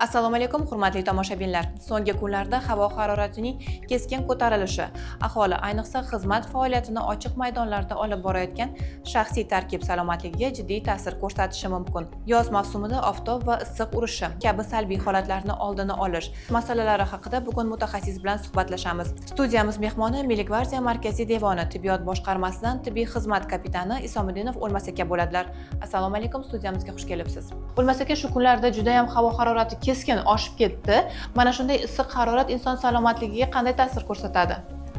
Assalomu alaykum, hurmatli tomoshabinlar. So'nggi kunlarda havo haroratining keskin ko'tarilishi aholi, ayniqsa xizmat faoliyatini ochiq maydonlarda olib borayotgan shaxsiy tarkib salomatligiga jiddiy ta'sir ko'rsatishi mumkin. Yoz mavsumida oftob va issiq urishi kabi salbiy holatlarni oldini olish masalalari haqida bugun mutaxassis bilan suhbatlashamiz. Studiyamiz mehmoni Milliy gvardiya Markaziy devoni tibbiyot boshqarmasidan tibbiy xizmat kapitani Isomiddinov O'lmas aka bo'ladilar. Assalomu alaykum, studiyamizga xush kelibsiz, O'lmas aka. Shu kunlarda juda ham havo harorati keskin oshib ketdi. Mana shunday issiq harorat inson salomatligiga qanday ta'sir ko'rsatadi?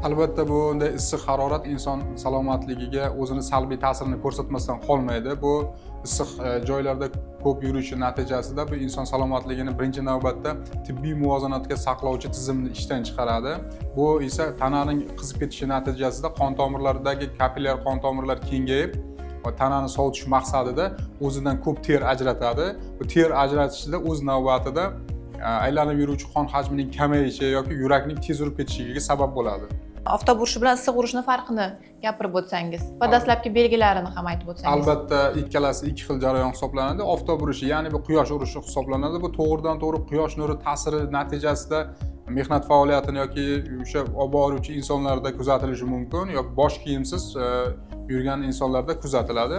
Albatta, bunday issiq harorat inson salomatligiga o'zini salbiy ta'sirini ko'rsatmasdan qolmaydi. Bu issiq joylarda ko'p yurishi natijasida bu inson salomatligini, birinchi navbatda, tibbiy muvozanatga saqlovchi tizimni ishdan chiqaradi. Bu esa tananing qizib ketishi natijasida qon tomirlaridagi kapillyar qon tomirlar kengayib va tanani sovutish maqsadida o'zidan ko'p ter ajratadi. Bu ter ajratishida o'z navbatida aylanib yuruvchi qon hajmining kamayishi yoki yurakning tez urib ketishiga sabab bo'ladi. Oftob urishi bilan issiq urishni farqini gapirib o'tsangiz va dastlabki belgilarini ham aytib o'tsangiz. Albatta, ikkalasi ikki xil jarayon hisoblanadi. Oftob urishi, ya'ni bu quyosh urishi hisoblanadi. Bu to'g'ridan to'g'ri quyosh nuri ta'siri natijasida mehnat faoliyatini yoki o'sha olib boruvchi insonlarda kuzatilishi mumkin yoki bosh kiyimsiz yurgan insonlarda kuzatiladi.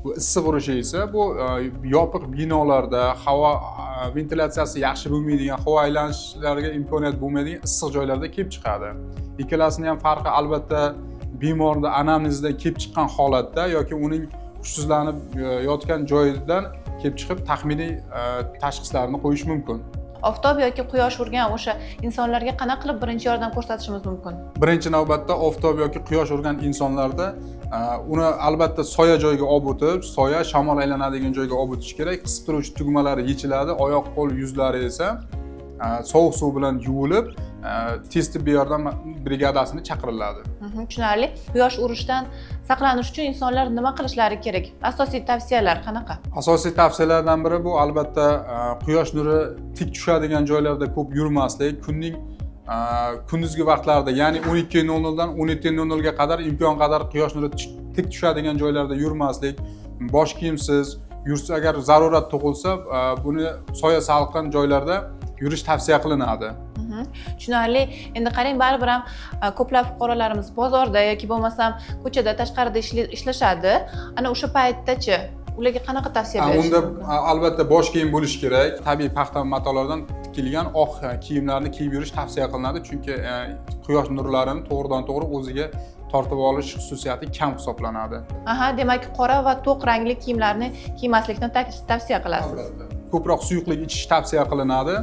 Bu issiq urishi esa bu yopiq binolarda, havo ventilyatsiyasi yaxshi bo'lmaydigan, havo aylanishlariga imkoniyat bo'lmaydigan issiq joylarda kelib chiqadi. Ikkalasini ham farqi, albatta, bemorni anamnezidan kelib chiqqan holatda yoki uning hushsizlanib yotgan joyidan kelib chiqib taxminiy tashxislarni qo'yish mumkin. Oftob yoki quyosh urgan o'sha insonlarga qanaqa qilib birinchi yordam ko'rsatishimiz mumkin? Birinchi navbatda oftob yoki quyosh urgan insonlarda uni albatta soya joyga olib o'tib, soya, shamol aylanadigan joyga olib o'tish kerak. Qisib turuvchi tugmalari yechiladi, oyoq, qo'l, yuzlari esa sovuq suv bilan yuvilib, tez tibbiy yordam brigadasini chaqiriladi. Tushunarli. Quyosh urishdan saqlanish uchun insonlar nima qilishlari kerak? Asosiy tavsiyalar qanaqa? Asosiy tavsiyalardan biri bu, albatta, quyosh nuri tik tushadigan joylarda ko'p yurmaslik. Kunning kunduzgi vaqtlarida, ya'ni 12:00 dan 17:00 ga qadar imkon qadar quyosh nuri tik tushadigan joylarda yurmaslik, bosh kiyimsiz yursa, agar zarurat tug'ilsa, buni soya, salqin joylarda yurish tavsiya qilinadi. Tushunarli. Endi qarang, baribir ham ko'plab fuqarolarimiz bozorda yoki bo'lmasam ko'chada, tashqarida ishlashadi. Ana o'sha paytdachi, ularga qanaqa tavsiya berish Unda mumkin? Albatta bosh kiyim bo'lishi kerak. Tabiiy paxta matolardan tikilgan oq kiyimlarni kiyib yurish tavsiya qilinadi, chunki quyosh nurlarini to'g'ridan to'g'ri o'ziga tortib olish xususiyati kam hisoblanadi. Aha, demak, qora va to'q rangli kiyimlarni kiymaslikni tavsiya qilasiz. Ko'proq suyuqlik ichish tavsiya qilinadi.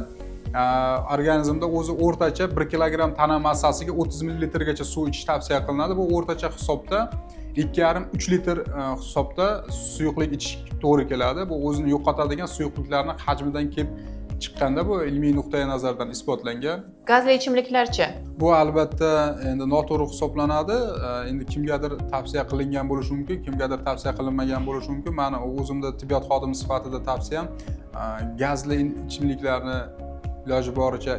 Organizmda o'zi o'rtacha 1 kilogramm tana massasiga 30 millilitrgacha suv ichish tavsiya qilinadi. Bu o'rtacha hisobda 2,5-3 litr hisobda suyuqlik ichish to'g'ri keladi. Bu o'zini yo'qotadigan suyuqliklarni hajmidan kelib chiqqanda, bu ilmiy nuqtai nazardan isbotlangan. Gazli ichimliklarchi? Bu albatta endi noto'g'ri hisoblanadi. Endi kimgadir tavsiya qilingan bo'lishi mumkin, kimgadir tavsiya qilinmagan bo'lishi mumkin. Mani o'zimda tibbiyot xodimi sifatida tavsiyam gazli ichimliklarni iloji boricha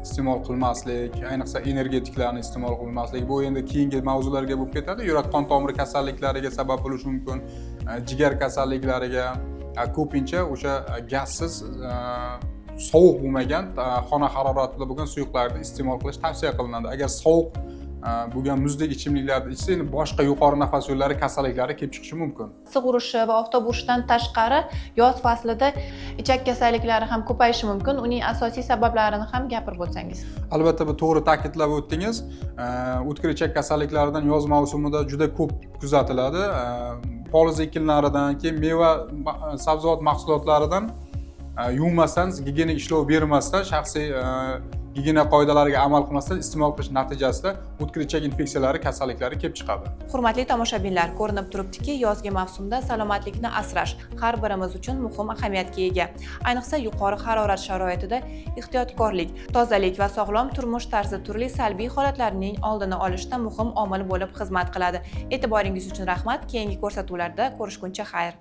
iste'mol qilmaslik, ayniqsa energetiklarni iste'mol qilmaslik. Bu endi keyingi mavzularga bo'lib ketadi, yurak qon tomiri kasalliklariga sabab bo'lishi mumkin, jigar kasalliklariga. Ko'pincha o'sha gazsiz, sovuq bo'lmagan, xona haroratida bo'lgan suyuqlarni iste'mol qilish tavsiya qilinadi. Agar sovuq bo'lgan muzdek ichimliklarni ichsa, endi boshqa yuqori nafas yo'llari kasalliklari kelib chiqishi mumkin. Issiq urishi va oftob urishidan tashqari yoz faslida ichak kasalliklari ham ko'payishi mumkin. Uning asosiy sabablarini ham gapirib o'tsangiz. Albatta, bu to'g'ri ta'kidlab o'tdingiz. O'tkir ichak kasalliklaridan yoz mavsumida juda ko'p kuzatiladi. Poliz ekinlaridan, keyin meva, sabzavot mahsulotlaridan yuvmasdan, gigiyenik ishlov bermasdan, shaxsiy gigiyena qoidalariga amal qilmasdan iste'mol qilish natijasida o'tkir ichak infeksiyalari kasalliklari kelib chiqadi. Hurmatli tomoshabinlar, ko'rinib turibdiki, yozgi mavsumda salomatlikni asrash har birimiz uchun muhim ahamiyatga ega. Ayniqsa yuqori harorat sharoitida ehtiyotkorlik, tozalik va sog'lom turmush tarzi turli salbiy holatlarning oldini olishda muhim omil bo'lib xizmat qiladi. E'tiboringiz uchun rahmat. Keyingi ko'rsatuvlarda ko'rishguncha xayr.